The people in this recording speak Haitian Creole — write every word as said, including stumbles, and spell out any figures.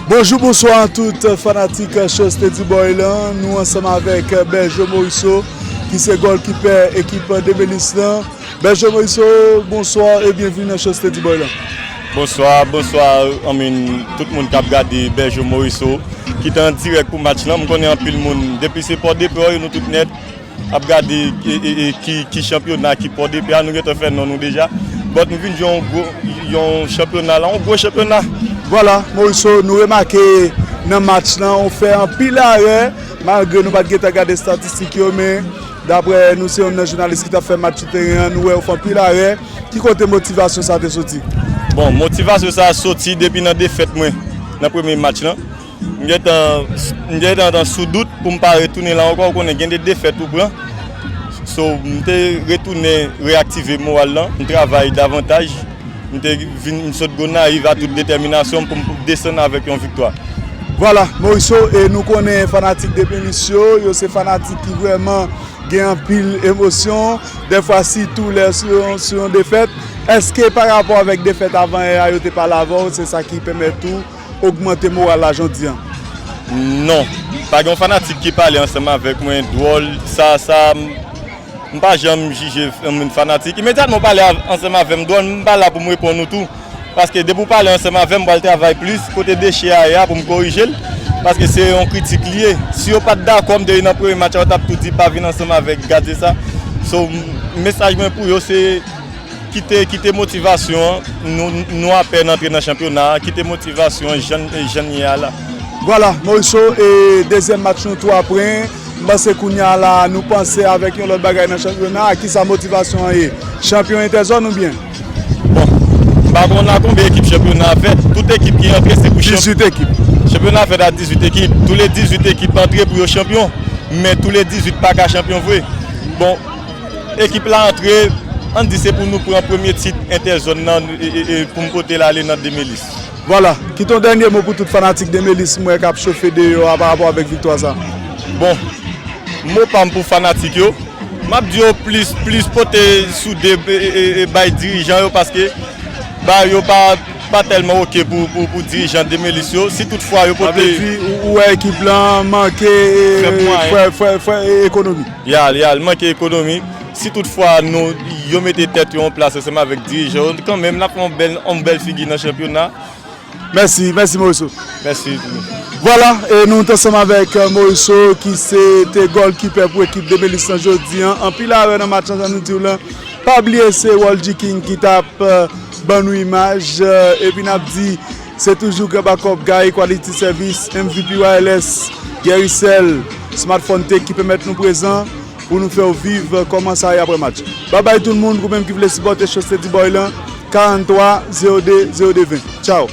Bonjou, bonswa tout fanatik Show Steady Boy lan. Nou ansanm avèk Bergeau Morisseau ki se gòlkipè ekip Demelis lan. Bergeau Morisseau, bonswa e byenvini nan Show Steady Boy lan. Bonswa, bonswa, anmin, tout moun k ap gade Bergeau Morisseau ki te an dirèk pou match lan. M konnen anpil moun, depi se Pòdepè yo, nou tout nèt ap gade e, e, e, ki, ki chanpyona ki Pòdepè a, nou gentan fè non nou deja. But m vin jwe yon gwo, yon chanpyona la, yon gwo chanpyona. Vwala, Morisseau, nou remake nan match lan, ou fè anpil arè, malgre nou pa t gentan gade estatistik yo, men daprè nou, se youn nan jounalis ki t ap fè match sou teren an, nou wè ou fè anpil arè. Ki kote motivasyon sa te soti? Bon, motivasyon sa soti depi nan defèt mwen nan premye match lan. M gentan, m gentan sou dout pou m pa retounen la ankò. Ou konnen gen de defèt ou pran. So, m te retounen reyaktive moral lan. M travay davantaj. M te vin, m sot Gonayiv a tout detèminasyon m pou m desann avèk yon viktwa. Vwala, Morisseau, e nou konnen fanatik Demelis yo, yo se fanatik ki vrèman gen anpil emosyon, dèfwa sitou lè sou yon, sou yon defèt. Èske pa rapò avèk defèt avan yè a yo te pale avè w, se sa ki pèmèt ou ogmante moral la jodi an? Non, pa gen yon fanatik ki pale ansanm avèk mwen dwòl, sa, sa, m, m pa janm jije yon moun fanatik. Imedyatman w pale av- ansanm avè m dwòl, m pa la pou m reponn ou tou. Paske depi w pale ansanm avè m, m pral travay plis. Kote dechè a ye a pou m korije l. Paske se yon kritik li ye. Si yo pa t dakò, m te nan premye match la, yo t ap tou di pa vin ansanm avèk gad, se sa. So, m- mesaj mwen pou yo se kite, kite motivasyon an, nou, nou apèn antre nan chanpyona a, kite motivasyon an jan, jan l ye a la. Vwala, Morisseau, e dezyèm match nou tou apre. M panse kounye a la, nou panse avèk yon lòt bagay nan chanpyona a. Kisa motivasyon an ye? Chanpyon entèzòn oubyen? Bon, m pa konn la konbyen ekip chanpyona a fèt. Tout ekip ki rantre se pou chanpyon. Dizuit ekip. Chanpyona a fèt a dizuit ekip. Tou le dizuit ekip antre pou yo chanpyon. Men tou le dizuit pa ka chanpyon vre. Bon, ekip la antre, ann di se pou nou pran premye tit entèzòn nan e, e, e, pou m pote l ale nan Demelis. Vwala, kite yon dènye mo pou tout fanatik Demelis m wè k ap chofe deyò a pa rapò avèk viktwa sa. Bon, mo pa m pou fanatik yo, m ap di yo plis, plis pote soude e, e, e, e bay dirijan yo paske ba yo pa, pa tèlman oke pou, pou, pou dirijan Demelis yo. Si toutfwa yo Sa vle pote. Di ou, ou wè ekip lan manke e, Fè mwayen. fè, fè, fè e, ekonomi. Y al, y al, manke ekonomi. Si toutfwa nou, yo mete tèt yo an plas ansanm avèk dirijan yo, kanmenm, n ap fè yon bèl, yon bèl figi nan chanpyona. Mèsi, mèsi Morisseau. Mèsi. Vwala, e nou t ansanm avèk e, Morisseau ki se te gòlkipè pou ekip Demelis lan jodi an. Anpil arè nan match lan, jan nou di w lan. Pa bliye se Walgy King ki t ap e, ban nou imaj. E, epi n ap di se toujou Gran Bakòp Guy Quality Service, M V P Wireless, Guericel, Smartphone Tech ki pèmèt nou prezan pou nou fè w viv kòman sa ye apre match. Babay tout moun, ou menm ki vle sipòte Show Steady Boy lan, karant twa zewo de zewo de ven. Tchaw!